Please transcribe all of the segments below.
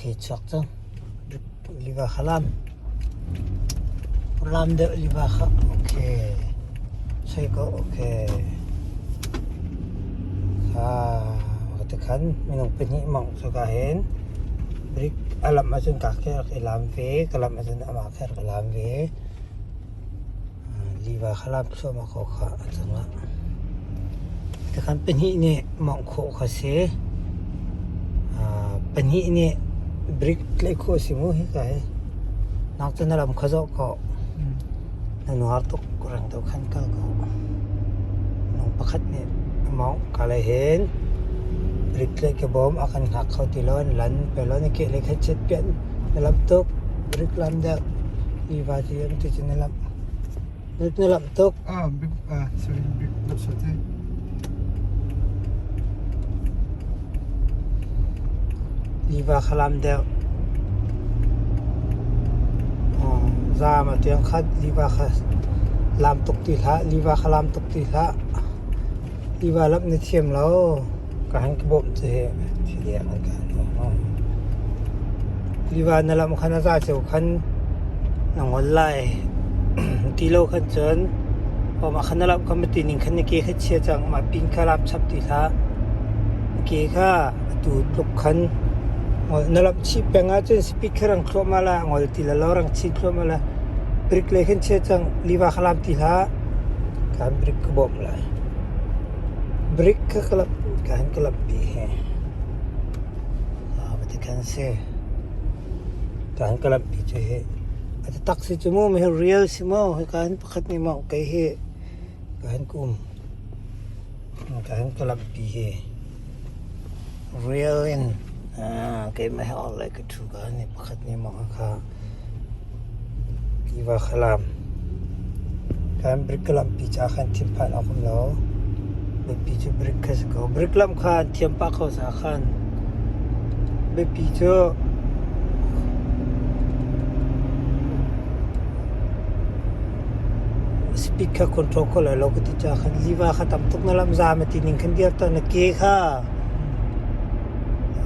Okay, chuak cang. Liva kha lam. Lam deuh liva kha. Okay. Soi ko. Okay. Kha ka khan minung pahnih mong cu ka hin brik a lamh ahcun ka khi rak i lam ve, ka lamh ahcun amah khi rak i lam ve. Liva kha lam thluahmah ko kha a cungah. Tikhan pahnih nih mawngh khawh kha si. Pahnih nih brik tlaih khawh a si mu hika hi. Nak cu na lam kha zoh ko. Na nuar tuk rang deuh khan kal ko. Minung pakhat nih a mawngh ka lei hin brik tlaih ka bawm a kan hngak kho ti lo an lan pe lo na kehlei kha chiat piah na lamh tuk brik lam deuh. Liva ti an ti cu na lamh. Na lamh tuk. Ah, big, ah, sorry, big, sorry. Liva kha lam deuh. Zaam a tiang khat liva kha lam tuk ti hlah. Liva kha lam tuk ti hlah. Liva lamh na thiam lo. Ka han ka bawmh cu hi thil an ka Liva na lamh khan a za ceu khan na ngol lai. Ti lo khan cun mah khan na lamh khan mati ning khan na ke kha chia cang. Mah pin kha lam chap ti hlah. Na ke kha atu tluk khan na lamh chih peng ahcun speed kha rang thluahmah la ngol ti la lo rang chin thluahmah la. Brake lei khan chia cang. Liva kha lam ti hlah. Kan brake ka bawmh lai. Brik kha ka lamh kan ka lamhpi hi ti khan si. Kan ka lamhpi cu hi a taktak si cu mu hi real si mu hika hin pakhat nih maw kei hi ka hin ka um ka hin ka lamhpi hi real in keimah he orhlei ka ṭhu ka ni pakhat nih maw kha Tiva kha lam. Kan brik lampi ca khan thinphan awk um lo. Biapi cu brik kha si ko. Brik lam kha an thiam pah ko sa khan. Biapi cu speed kha control kho lai lo ka ti ca khan liva kha tam tuk na lam zam a ti ning khan dir ta na ke kha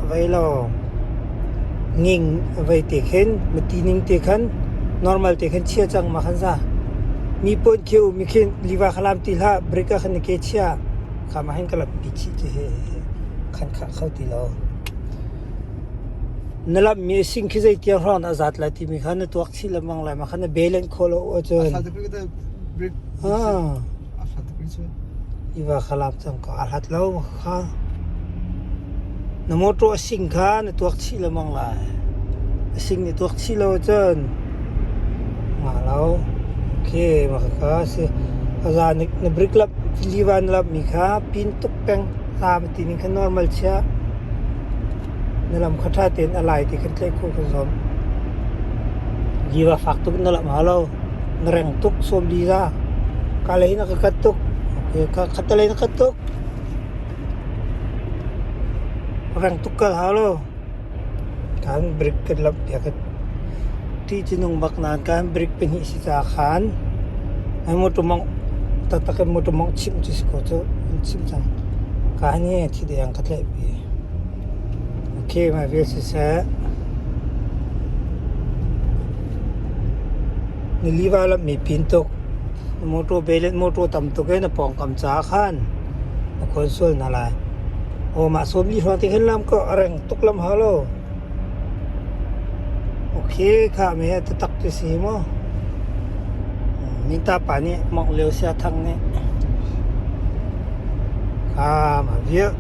vei lo. Nging vei te khin mati ning te khan normal te khan chia cang ma khan za. Mi pon khi um mi khin liva khalam ti hlah break ah khan ke chia kha ma hin ka lam pi chi ti he khan kha kho ti lo. Na lam mi sing khi zei tiang hrawng na zat lai ti mi kha na tuak chi lemang lai ma khan na belen kho lo ahcun. Ah. Iva kha lak cang ko. Aa hlat lo kha. Na mawṭaw a sing kha na tuak chih lengmang lai. A sing na tuak chih lo ahcun ngah lo. Okay, mah khakha a si. A za na brake lamp liva na lamhmi kha pin tuk peng. Hla ma ti ning kha normal chia. Na lam kha ṭha tein a lai ti khan tlaih khawh kha zuam. Liva fak tuk na lamh hau lo. Na reng tuk sawm li za. Ka lei na ka kat tuk. Okay, ka khatalei na kat tuk. Reng tuk kal hau lo. Kan brake kan lamh piak ka ti cu nung bak nain kan brake pahnih si ca khan ai motor mongh taktak in motor mongh chimh cu si ko cu an chimh cang. Ka ni thi deng ka tlaih pi. Okay, mah vial siseh. Na liva lamh mi pin tuk. Motor bel in motor tam tuk i na pawngkam caah khan na khawn sual hna lai. Aw mah sawmli hrawng ti khin lam ko a reng tuk lam hau lo. Okay, kha me taktak ti si mu. Minta pa nih mok lio sia thang nih. Kha ma vial.